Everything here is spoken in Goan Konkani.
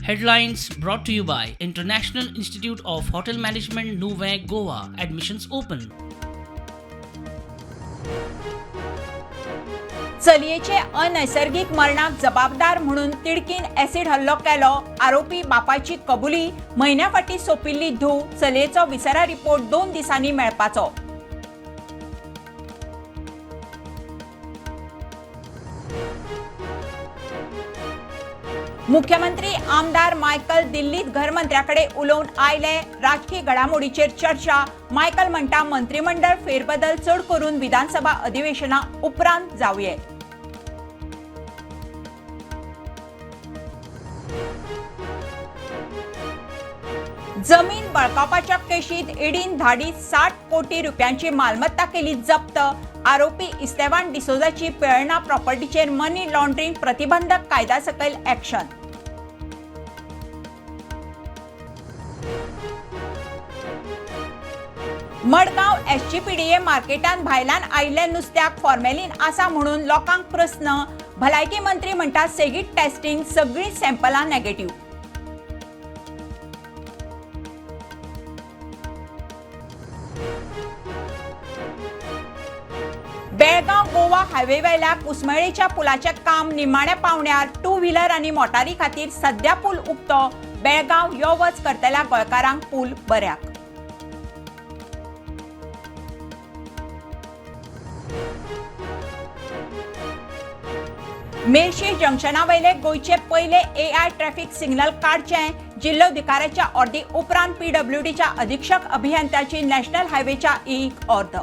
Headlines brought to you by International Institute of Hotel Management, Nuvem, Goa. Admissions open. चलयेचे अनैसर्गिक मरणाक जबाबदार म्हणून तिडकीन ॲसिड हल्लो केलो. आरोपी बापायची कबुली. म्हयन्या फाटीं सोंपिल्ली धूव. चलयेचो विसरा रिपोर्ट 2 दिसांनी मेळपाचो. मुख्यमंत्री आमदार मायकल दिल्लीत घरमंत्र्याकडे उलोवन आयले. राजकी घडामोडीचेर चर्चा. मायकल म्हणटा, मंत्रिमंडळ फेरबदल चड करून विधानसभा अधिवेशना उपरांत जावये. जमीन बळकावपाच्या केशीत ईडीन धाडी 60 कोटी रुपयांची मालमत्ता केली जप्त. आरोपी इस्तेवान डिसोजाची पेळणा प्रॉपर्टीचेर मनी लॉन्ड्रिंग प्रतिबंधक कायद्या सकयल ॲक्शन. मडगांव एसजीपीडीए मार्केटान भायल्यान आयिल्ल्या नुस्त्याक फॉर्मेलीन आसा म्हणून लोकांक प्रस्न. भलायकी मंत्री म्हणटा, सेगीत टेस्टिंग, सगळीं सॅम्पलां नेगेटिव्ह. बेळगांव गोवा हायवेवेल्या कुसमळेच्या पुलाचें काम निमाण्या पावंड्यार. टू व्हिलर आनी मोटारी खातीर सध्या पूल उक्तो. बेळगांव यो वच करतल्या गोंयकारांक पूल बऱ्याक. मेर्शी जंक्शनावयले गोंयचे पयले एआय ट्रॅफिक सिग्नल काडचे. जिल्लोधिकाऱ्याच्या ऑर्दी उपरांत पीडब्ल्यूडीच्या अधीक्षक अभियंत्याची नॅशनल हायवेच्या एक ऑर्द.